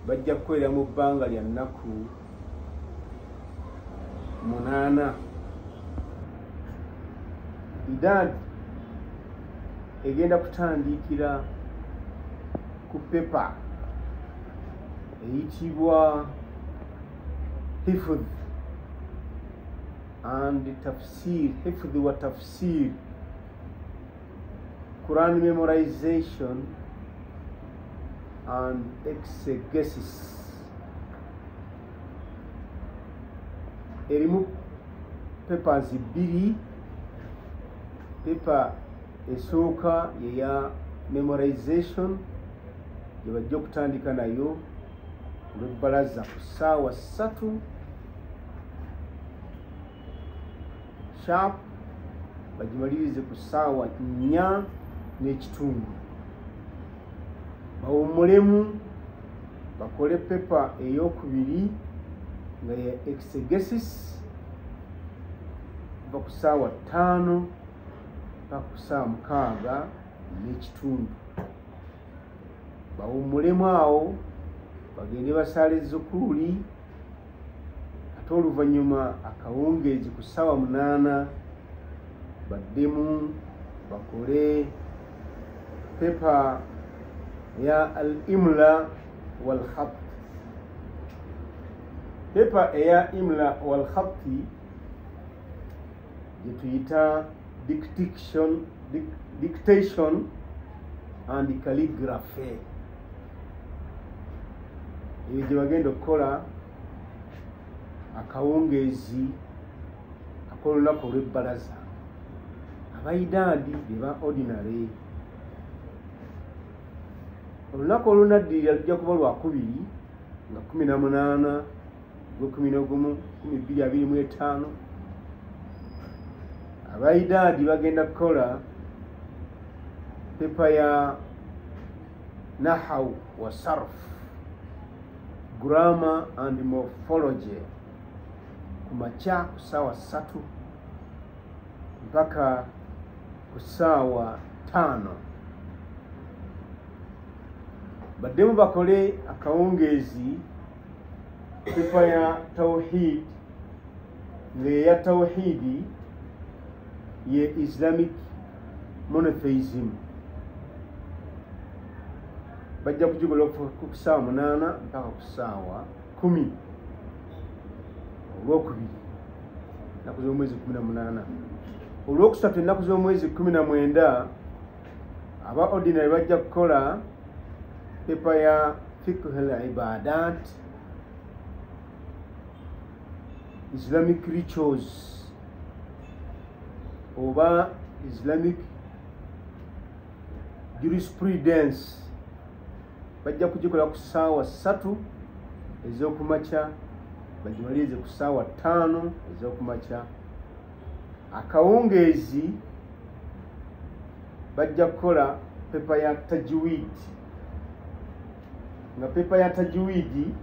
Bajja kukolera mu bbanga lya nnaku 8. Idaadi egenda kutandikira ku pepa eyitibwa Hifdh and Tafsir, Hifdh wa Tafsir, Quran memorization and exegesis. Erimu papers 2. Pepa esooka yeya memorization gye bajja okutandika nayo olw'ebbalaza ku ssaawa 3 sharp, bagimalirize ku ssaawa 4:15. Bawummulemu bakole pepa ey'okubiri nga ya exegesis kuva ku ssaawa 5 paka ku ssaawa 6:15. Bawummulemu awo bagende basaale zukuuli, ate oluvannyuma akawungeezi ku ssaawa 8 baddemu bakole pepa ya al-imla wal-khat. Pepa eya imla wal-khatti gye tuyita dictation and calligraphy, eyo gye bagenda okukola akawungeezi ak'olunaku olw'ebbalaza. Abayidaadi be ba ordinary. Olunaku olunaddirira lujja kuba lwakubiri nga 18 11 2025. Abayidaadi bagenda kukola pepa ya nahaw wa sarf, grammar and morphology ku makya ku ssaawa 3 mpaka ku ssaawa 5. Baddemu bakole akawungeezi pepa ya tawhid, ng'eya tawhidi ye Islamic monotheism. Bajja kugikola ku ssaawa 8 mpaka ku ssaawa 10 olwokubiri ennaku z'omwezi 18. Olwokusatu ennaku z'omwezi 19 aba ordinary bajja kukola pepa ya fiqh al-ibadat, Islamic rituals oba Islamic jurisprudence. Bajja kugikola ku ssaawa 3 ez'okumakya bagimalirize ku ssaawa 5 ez'okumakya. Akawungeezi bajja kukola pepa ya tajwid, nga pepa ya tajwidi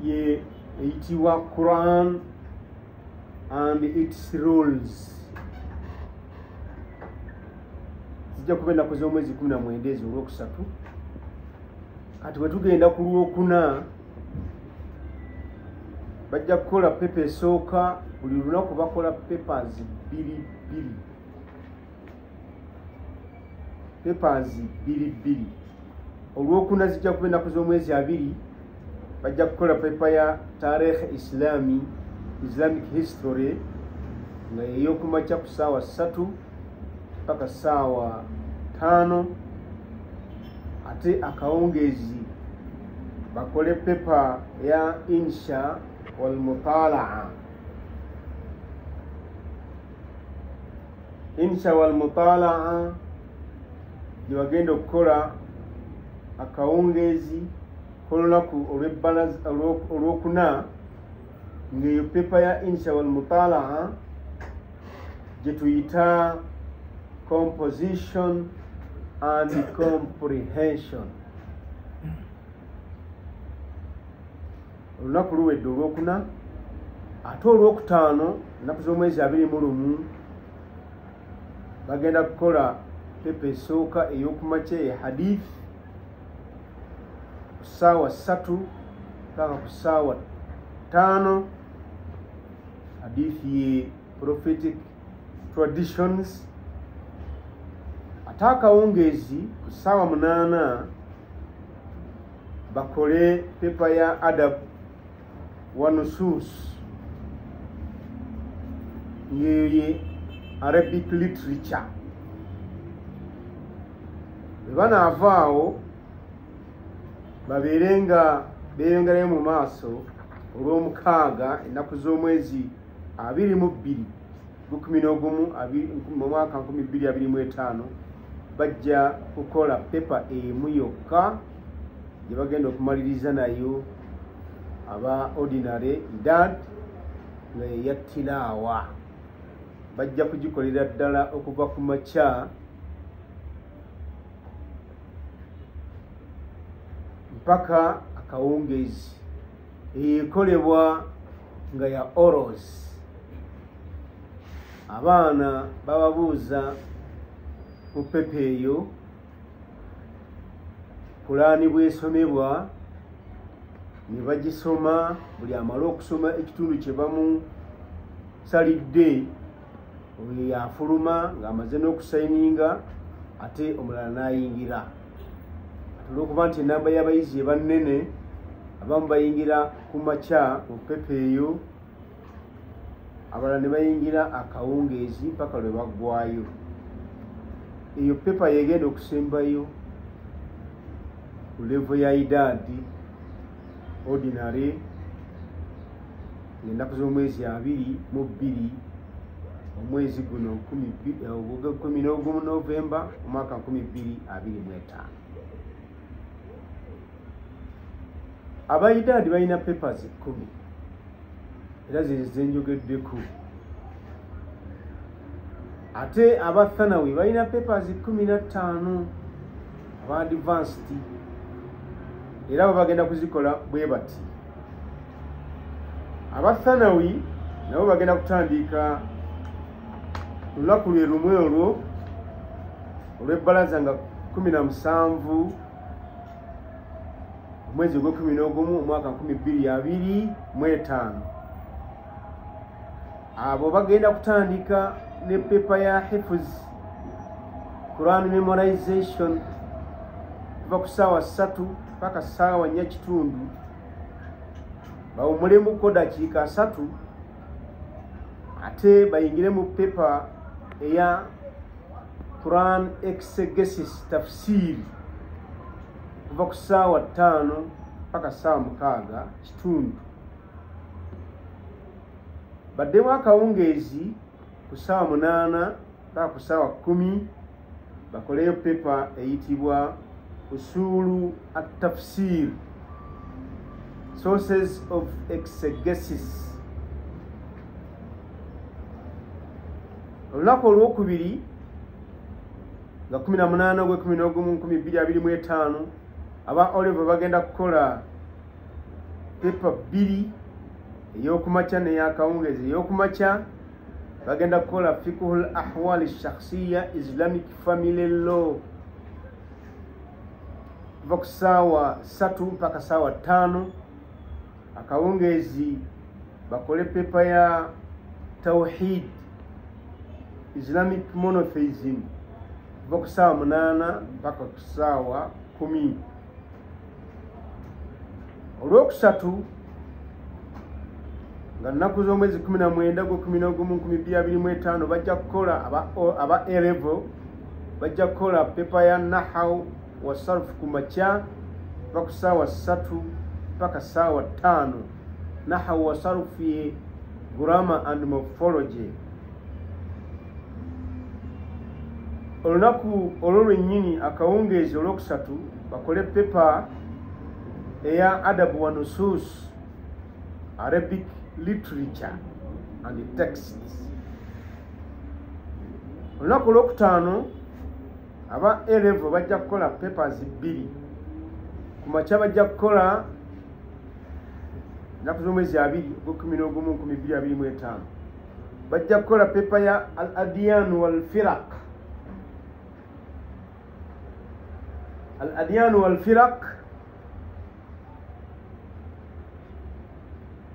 ye eyitibwa Quran and its rules. Zijja kuba ennaku z'omwezi 19 ezo olwokusatu. Kati bwe tugenda ku lwokuna bajja kukola pepa esooka. Buli lunaku bakola papers 2 2, papers 2 2. Olwokuna zijja kuba ennaku z'omwezi 2 bajja kukola pepa ya Tarikh Islami, Islamic history, nga ey'okumakya ku ssaawa 3 paka ssaawa 5. Ate akawungeezi bakole pepa ya insha wal mutalaa. Insha wal mutalaa gye bagenda okukola akawungeezi k'olunaku olw'ebbalaza olwokuna, ng'eyo pepa ya insha wal mutalaa gye tuyita composition and comprehension. Olunaku luwedde olwokuna. Ate olwokutaano ennaku z'omwezi 21 bagenda kukola Pepa esooka ey'okumakya ye hadith ku ssaawa 3 paka ku ssaawa 5. Hadith ye prophetic traditions. Ate akawungeezi ku ssaawa 8 bakole pepa ya adab wa nusus, ye Arabic literature. Bwe banaavaawo babeere nga beeyongerayo mu maaso olw'omukaaga ennaku z'omwezi 22 11 mu mwaka 2025 bajja kukola pepa emu yokka gye bagenda okumaliriza nayo aba ordinary idad nga yeya tilaawa. Bajja kugikolera ddala okuva ku makya mpaka akawungeezi, ekolebwa nga ya oros. Abaana bababuuza mu pepa eyo Kulaani bw'esomebwa ne bagisoma, buli amala okusoma ekitundu kye bamusalidde oyo yafuluma ng'amaze n'okusayininga, ate omulala n'ayingira. Olw'okuba nti ennamba y'abayizi eba nnene, abamu bayingira ku makya mu pepa eyo, abalala ne bayingira akawungeezi paka lwe baggwayo. Eyo pepa yegenda okusembayo ku level ya idadi ordinary ennaku z'omwezi 22 omwezi guno 11 Novemba omwaka 2025. Abaidadi balina papers 10 era zenjogeddeko. Ate aba Thanawi balina papers 15 aba advanced, era bo bagenda kuzikola bwe bati. Aba Thanawi nabo bagenda kutandika olunaku lwe lumwe olwo olw'ebbalaza nga 17 omwezi ogw'ekkumi omwaka 2025. Abo bagenda kutandika ne pepa ya hifz, Quran memorization, kuva ku ssaawa 3 paka ssaawa 4:15, bawumulemuko dakiika 3, ate bayingire mu pepa eya Quran exegesis tafsiri kuva ku ssaawa 5 paka ssaawa 6:15. Baddemu akawungeezi ku ssaawa 8 paka ku ssaawa 10 bakoleyo pepa eyitibwa usulu at-tafsir, sources of exegesis. Olunaku olwokubiri nga 18 ogw'ekkumi 2025 aba Olive bagenda kukola pepa 2 ey'okumakya n'eyakawungeezi. Ey'okumakya bagenda kukola fiqhul ahwali shakhsiya Islamic family law kuva ku ssaawa 3 mpaka ssaawa 5. Akawungeezi bakole pepa ya tawhid, Islamic monotheism kuva ku ssaawa 8 mpaka ku ssaawa 10. Olwokusatu nga nnaku z'omwezi 19 ogw'ekkumi 2025 bajja kukola aba A-level bajja kukola pepa ya nahaw wa sarf ku makya kuva ku ssaawa 3 paka ssaawa 5. Nahaw wa sarf ye grammar and morphology. Olunaku olwo lwennyini akawungeezi olwokusatu bakole pepa eya adabu wa nusus, Arabic literature and texts. Olunaku olwokutaano aba A-level bajja kukola papers 2. Ku makya bajja kukola ennaku z'omwezi 2 ogw'ekkumi 2025 bajja kukola pepa ya al-adiyan wal firaq Al Adyan wal Firaq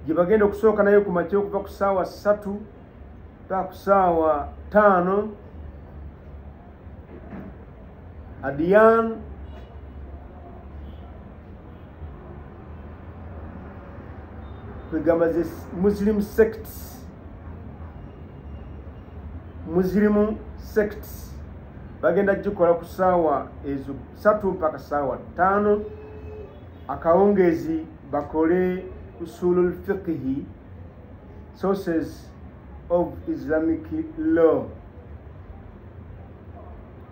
gye bagenda okusooka nayo ku makya okuva ku ssaawa 3 paka ku ssaawa 5. Adyan kwegamba ze Muslim sects, Muslim sects bagenda gikola ku ssaawa ezo 3 mpaka ssaawa 5. Akawungeezi bakole usulul fiqhi, sources of Islamic law.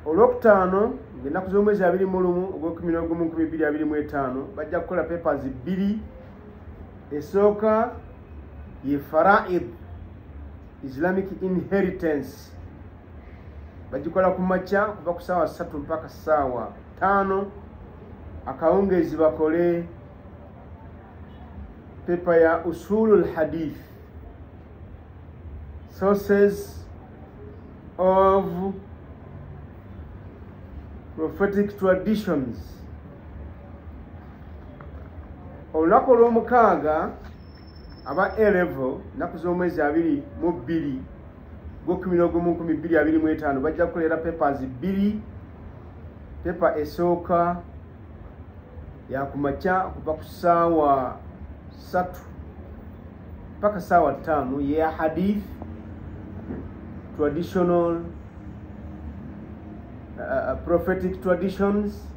Olwokutaano ng'ennaku z'omwezi 21 ogw'ekkumi n'ogumu 2025 bajja kukola papers 2. Esooka ye Faraid, Islamic inheritance, bagikola ku makya kuva ku ssaawa 3 mpaka ssaawa 5. Akawungeezi bakole paper ya usulul hadith, sources of prophetic traditions. Olunaku olw'omukaaga aba A-level ennaku z'omwezi 22 ogw'ekkumi n'ogumu 2025 bajja kukolera papers 2. Paper esooka ya ku makya kuva ku ssaawa 3 paka ssaawa 5 ya hadith, traditional prophetic traditions.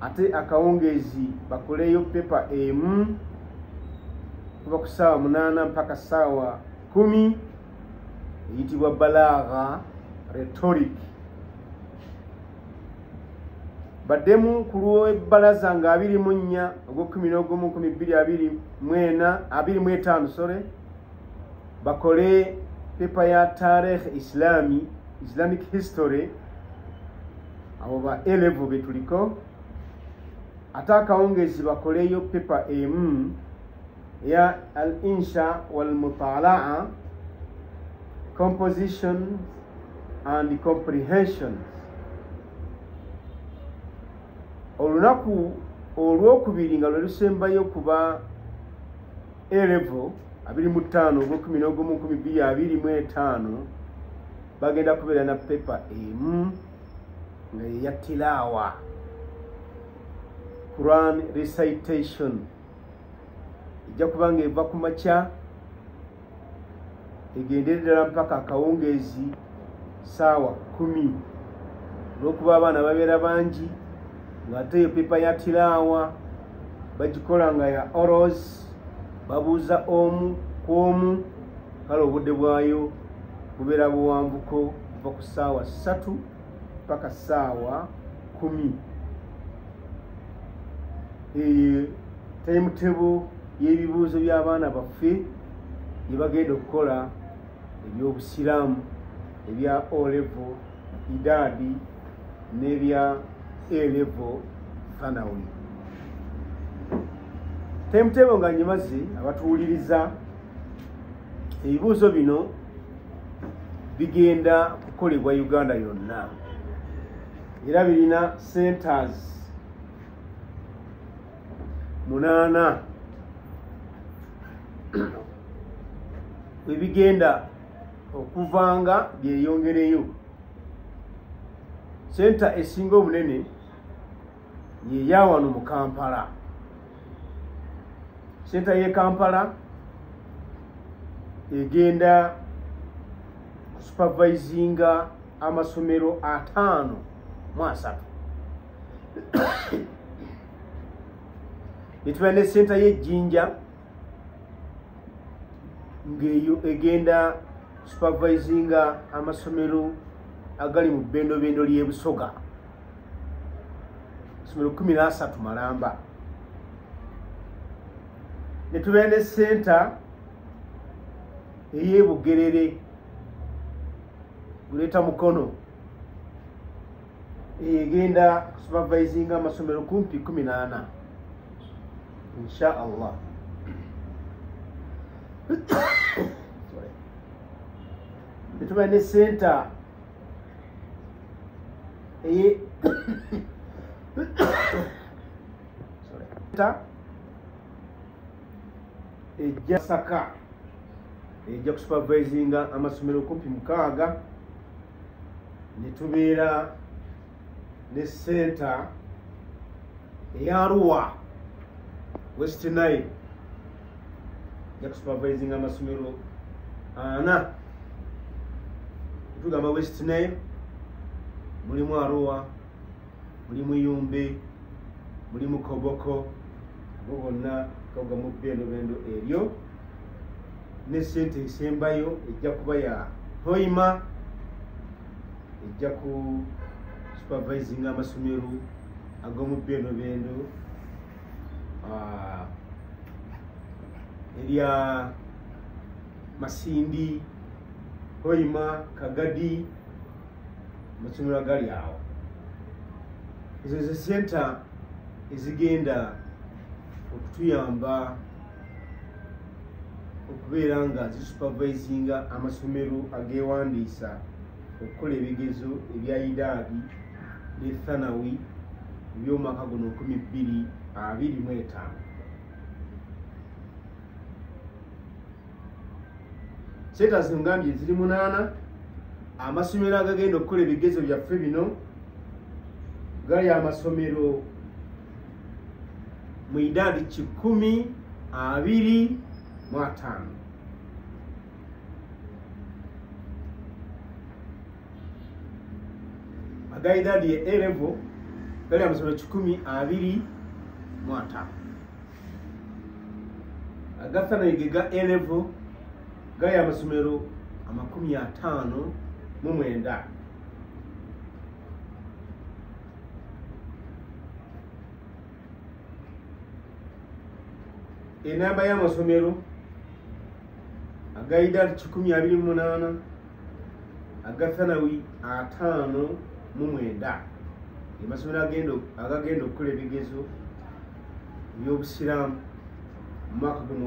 Ate akawungeezi bakoleyo paper emu kuva ku ssaawa 8 mpaka ssaawa 10 eyitibwa balagha, rhetoric. Baddemu ku lw'ebbalaza nga 24 ogw'ekkumi n'ogumu 2024 sorry, bakole paper ya Tarikh Islami, Islamic history, abo ba A-level betuliko. Ate akawungeezi bakoleyo paper emu ya al-insha wal mutalaa, composition and comprehensions. Olunaku olwokubiri nga lwe lusembayo kuba A-level 25 ogw'ekkumi n'ogumu 2025 bagenda kubeera na paper emu nga yeya tilawa, Quran recitation. Ejja kuba nga eva ku makya egendere ddala mpaka akawungeezi ssaawa 10. Olw'okuba abaana babeera bangi ng'ate eyo paper ya tilaawa bagikola nga ya oros, babuuza omu ku omu, kale obudde bwayo bubeera buwanvuko kuva ku ssaawa 3 paka ssaawa 10. Eyo timetable y'ebibuuzo by'abaana baffe bye bagenda okukola eby'obusiraamu ebya O-level, idadi n'ebya A-level thanawi. Timetable nga nyimaze abatuwuliriza, ebibuuzo bino bigenda kukolebwa Uganda yonna era birina centers 8 webigenda okuvanga byeyongereyo. Senta esinga obunene ye ya wano mu Kampala. Senta ye Kampala egenda supervisinga amasomero 53. Netuba ne senta ye Jinja ng'eyo egenda supervisinga amasomero agali mu bendo ly'e Busoga, somero 13 malamba. Netuba ne senta ey'e Bugerere Guleta Mukono egenda supervisinga amasomero kumpi 14 insha Allah. Sorry. Netuba ne senta eye Ejja Saka ejja kusupervisinga amasomero kumpi 6, ne tubeera ne center eya Arua West Nile ejja kusupervisinga amasomero 4. Tugamba West Nile mulimu Arua, mulimu Yumbe, mulimu Koboko, abo bonna kabuga mu bendo eryo. Ne sente esembayo ejja kuba ya Hoima, ejja ku supervising amasomero ag'omu bendo erya Masindi, Hoima, Kagadi, amasomero agali awo. Ezo ze senta ezigenda okutuyamba okubeera nga zisupervisinga amasomero ageewandiisa okukola ebigezo ebya Idaadi ne Thanawi eby'omwaka guno 2025. Senta zingambye ziri 8. Amasomero agagenda okukola ebigezo byaffe bino gali amasomero mu Idaadi 125. Aga Idaadi ye A-level gali amasomero 125. Aga Thanawi ga A-level gali amasomero 59. Enamba y'amasomero aga Idaadi 128, aga Thanawi 59. Amasomero agagenda okukola ebigezo by'obusiraamu mu mwaka guno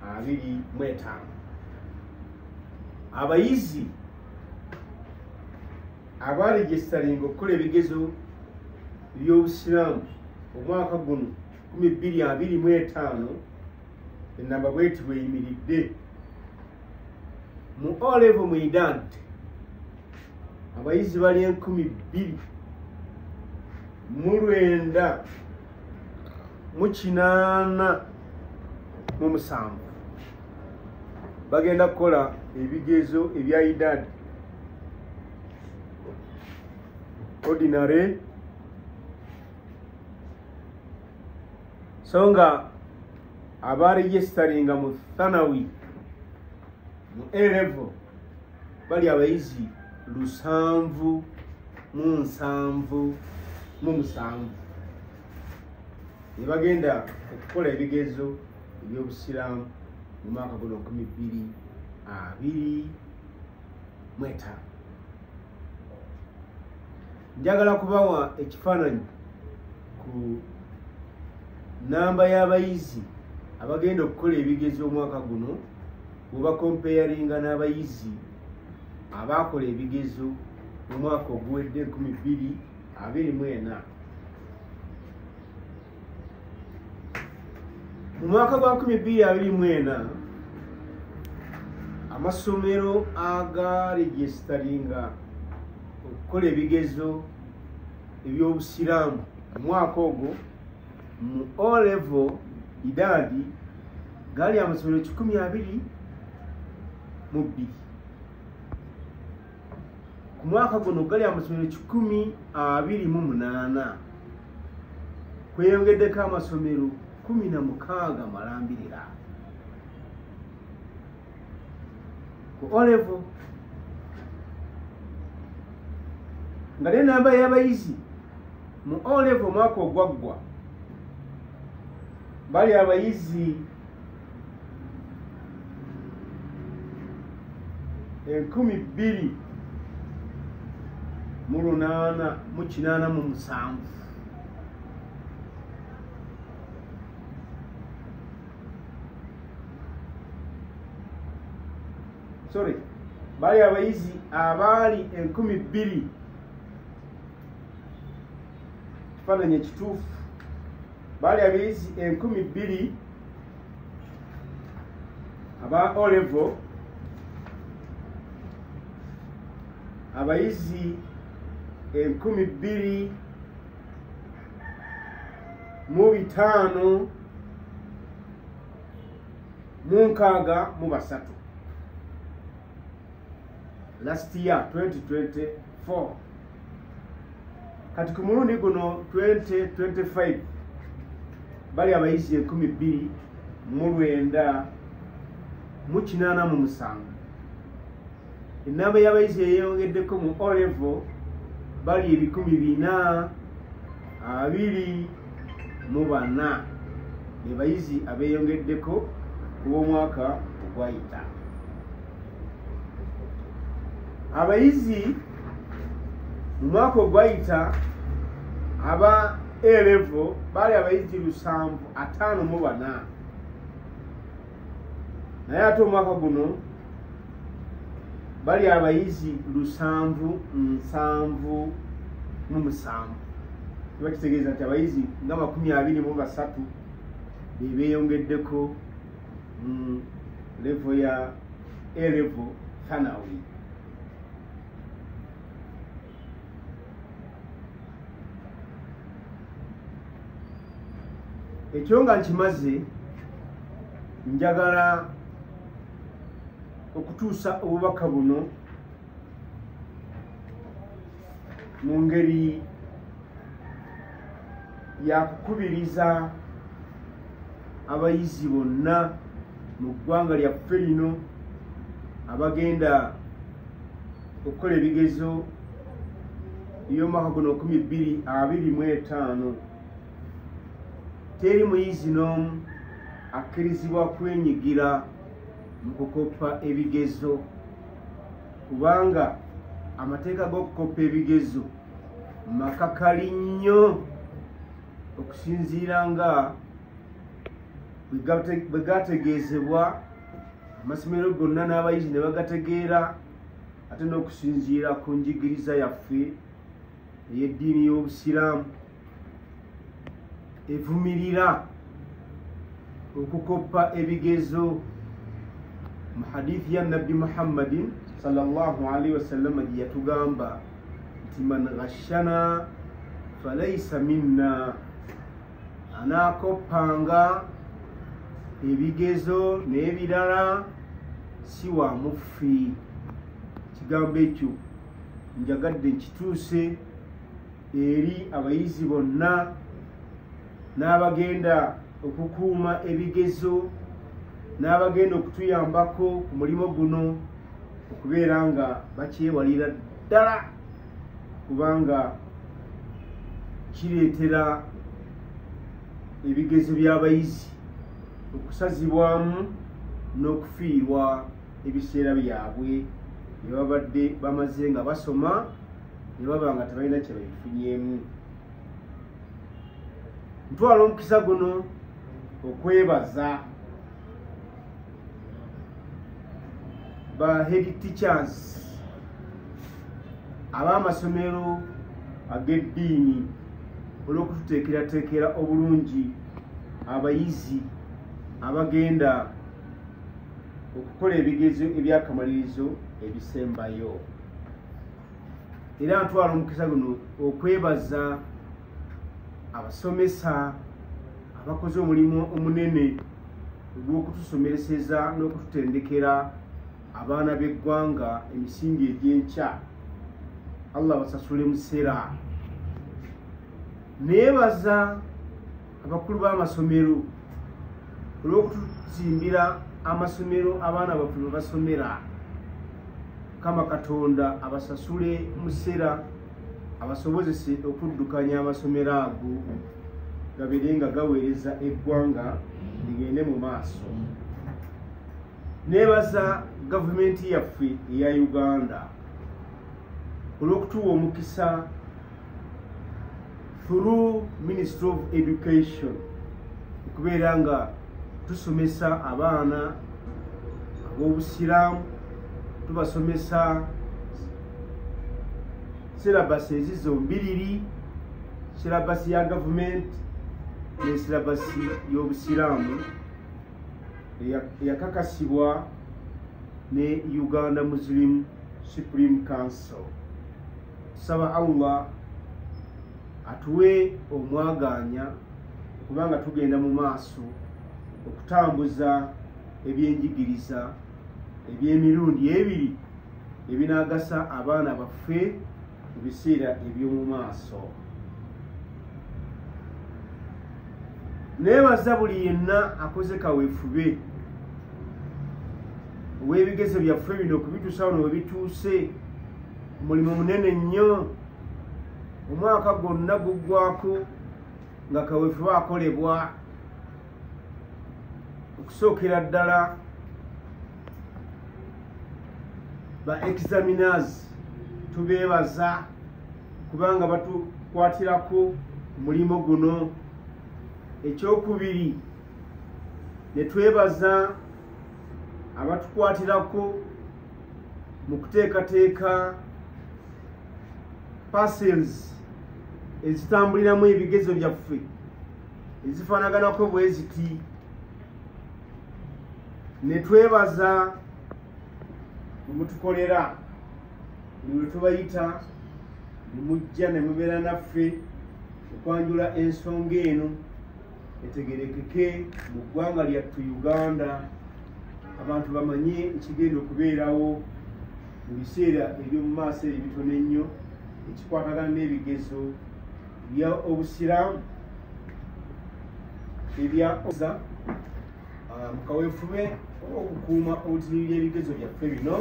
2025. Abayizi abaregisitaringa okukola ebigezo by'obusiraamu omwaka guno 2025, enamba bweti bweyimiridde. Mu O level mu Idaadi abayizi bali 2987 bagenda kukola ebigezo ebya Idaadi ordinary, so nga abaregisitaringa mu Thanawi mu A-level bali abayizi 777 ne bagenda okukola ebigezo eby'obusiraamu mu mwaka guno 2025. Njagala kubawa ekifaananyi ku namba y'abayizi abagenda okukola ebigezo omwaka guno bwe bakomparinga n'abayizi abakola ebigezo mu mwaka oguwedde 2024. Mu mwaka gwa 2024 amasomero agaregisitaringa okukola ebigezo eby'obusiraamu mu mwaka ogwo mu O level Idaadi gali amasomero 122. Ku mwaka guno gali amasomero 128, kweyongeddeko amasomero 16 malambirira ku O level. Nga n'enamba y'abayizi mu O level omwaka ogwaggwa bali abayizi 2887. Sorry, bali abayizi abaali Ekifaananyi ekituufu baali abayizi 2000 aba O level, abayizi 2563 last year 2024. Kati ku mulundi guno 2025 bali abayizi 2987. Ennamba y'abayizi eyeyongeddeko mu O level bali 424, be bayizi abeeyongeddeko ku b'omwaka ogwayita. Abayizi mu mwaka ogwayita aba A level baali abayizi 754, naye ate omwaka guno bali abayizi 777. Kiba kitegeeza nti abayizi nga 23 be beeyongeddeko mu level ya A level thanawi. Ekyo nga nkimaze, njagala okutuusa obubaka buno mu ngeri ya kukubiriza abayizi bonna mu ggwanga lyaffe lino abagenda okukola ebigezo by'omwaka guno 2025. Teri muyizi n'omu akkirizibwa kwenyigira mu kukoppa ebigezo, kubanga amateeka g'okukoppa ebigezo makakali nnyo okusinziira nga bwe gategeezebwa amasomero gonna n'abayizi ne bagategeera, ate n'okusinziira ku njigiriza yaffe ey'eddiini y'Obusiraamu evumirira okukoppa ebigezo. Mu hadithi ya Nabbi Muhammadin sallallahu alaihi wasallam gye yatugamba nti man ghashana falaysa minna, anaakoppanga ebigezo n'ebirala si wa muffi. Kigambo ekyo njagadde nkituuse eri abayizi bonna n'abagenda okukuuma ebigezo n'abagenda okutuyambako ku mulimu guno okubeera nga bakyewalira ddala, kubanga kireetera ebigezo by'abayizi okusazibwamu n'okufiirwa ebiseera byabwe bye babadde bamaze nga basoma ne baba nga tebalina kye babifunyeemu. Ntwala omukisa guno okwebaza ba head teachers ab'amasomero ag'eddiini olw'okututeekerateekera obulungi abayizi abagenda okukola ebigezo ebyakamalirizo ebisembayo. Era ntwala omukisa guno okwebaza abasomesa abakoze omulimu omunene ogw'okutusomereseza n'okututendekera abaana b'eggwanga emisingi egy'enkya. Allah basasule musera. Neebaza abakulu b'amasomero olw'okutuzimbira amasomero abaana baffe bwe basomera. Mukama Katonda abasasule musera, abasobozese okuddukanya amasomero ago gabeere nga gaweereza eggwanga ligende mu maaso. Neebaza gavumenti yaffe eya Uganda olw'okutuwa omukisa through Ministry of Education okubeera nga tusomesa abaana ab'obusiraamu, tubasomesa syllabus ezizombiriri Syllabus ya gavumenti ne syllabus y'Obusiraamu eyakakasibwa ne Uganda Muslim Supreme Council. Tusaba Allah atuwe omwaganya kubanga tugenda mu maaso okutambuza ebyenjigiriza eby'emirundi ebiri ebinaagasa abaana baffe mu biseera eby'omu maaso. Neebaza buli yenna akoze kaweefube ow'ebigezo byaffe bino okubituusa wano we bituuse. Omulimu munene nnyo, omwaka gwonna guggwako nga kaweefube akolebwa. Okusookera ddala ba examiners tubeebaza kubanga batukwatirako omulimu guno. Ekyokubiri ne twebaza abatukwatirako mu kuteekateeka parcels ezitambuliramu ebigezo byaffe ezifaanaganako bwe ziti. Ne twebaza mutukolera buli lwe tubayita ne mujja ne mubeera naffe okwanjula ensonga eno etegerekeke mu ggwanga lyattu Uganda, abantu bamanye ekigenda okubeerawo mu biseera eby'omu maaso ebitono ennyo ekikwatagana n'ebigezo bya Obusiraamu ebya mu kaweefube okukuuma obutiini by'ebigezo byaffe bino.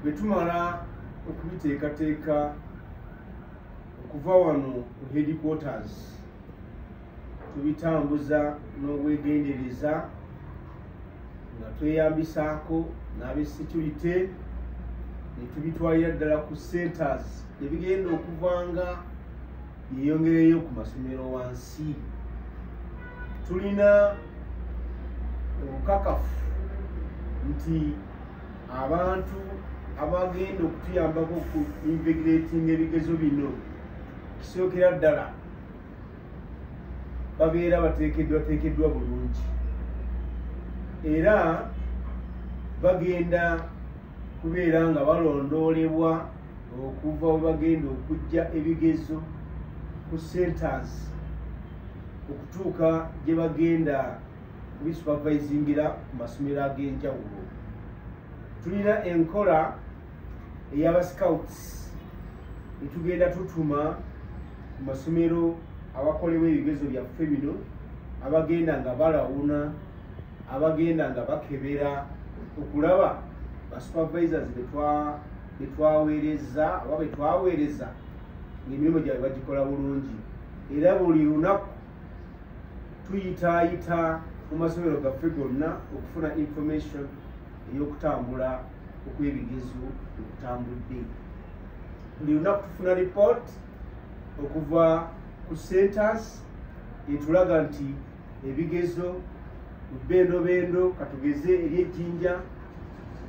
Bwe tumala okubiteekateeka okuva wano ku headquarters, tubitambuza n'obwegendereza nga tweyambisaako n'ab'esecurity ne tubitwalira ddala ku centers ebigenda okuvanga byeyongereyo ku masomero wansi. Tulina obukakafu nti abantu abagenda okutuyambako ku invigilating ebigezo bino kisookera ddala babeera bateekeddwa bulungi, era bagenda kubeera nga balondoolebwa okuva we bagenda okujja ebigezo ku centers okutuuka gye bagenda kubisupervisingira ku masomero ag'enjawulo. Tulina enkola ey'aba scouts etugenda tutuma ku masomero awakolebwa ebigezo byaffe bino, abagenda nga balawuna, abagenda nga bakebera okulaba ba supervisors betwaweereza oba betwaweereza ng'emirimu gyabwe bagikola bulungi. Era buli lunaku tuyitaayita mu masomero gaffe gonna okufuna information ey'okutambula okw'ebigezo okutambudde. Buli lunaku tufuna report okuva ku centers etulaga nti ebigezo mu bendobendo katugeze ery'Ejjinja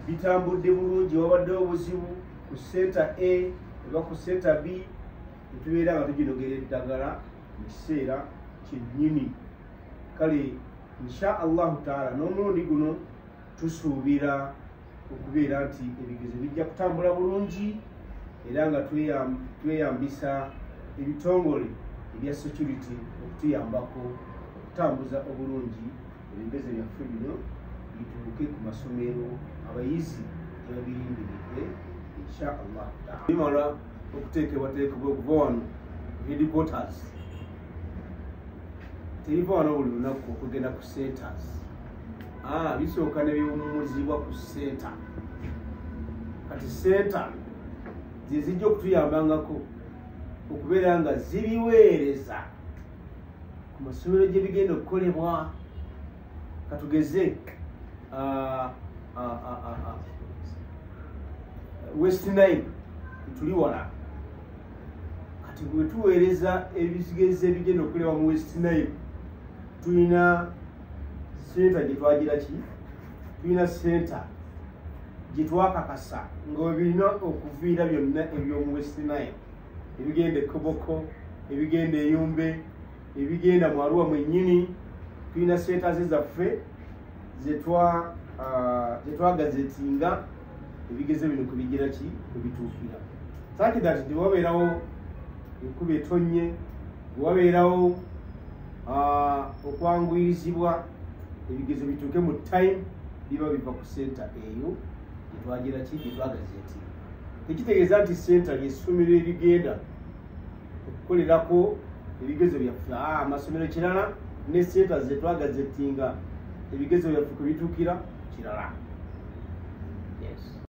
bitambudde bulungi, wabaddewo obuzibu ku center A oba ku center B, netubeera nga tuginogera eddagala mu kiseera kyennyini. Kale insha Allahu taala n'omulundi guno tusuubira okubeera nti ebigezo bijja kutambula bulungi, era nga tweyambisa ebitongole ebya security okutuyambako okutambuza obulungi ebigezo byaffe bino bituuke ku masomero abayizi gye babirindiridde insha Allah taala. Bimala okuteekebwateekebwa okuva wano headquarters, tebiva wano buli lunaku okugenda ku centers. Bisooka ne biwummuzibwa ku center. Kati center ze zijja okutuyambangako okubeera nga zibiweereza ku masomero gye bigenda okukolebwa. Katugeze West Nile tuli wala, kati bwe tuweereza ebigezo ebigenda okukolebwa mu West Nile tulina center gye twagira ki, tulina center gye twakakasa nga we birina okuviira byonna eby'omu West Nile. Ebigenda ekoboko, ebigenda eyumbe, ebigenda mu Arua mwennyini, tulina centers zaffe zetwagazetinga ebigezo bino kubigira ki kubituukira, such that tewabeerawo enkuba etonnye, wabeerawo okwanguyirizibwa, ebigezo bituuke mu time, biba biva ku center eyo gyetwagira ki gyetwagazetinga. Tekitegeeza nti center lyessomero erigenda okukolerako ebigezo byaffe. Amasomero kirala, ne center zetwagazetinga ebigezo byaffe kubituukira kirala.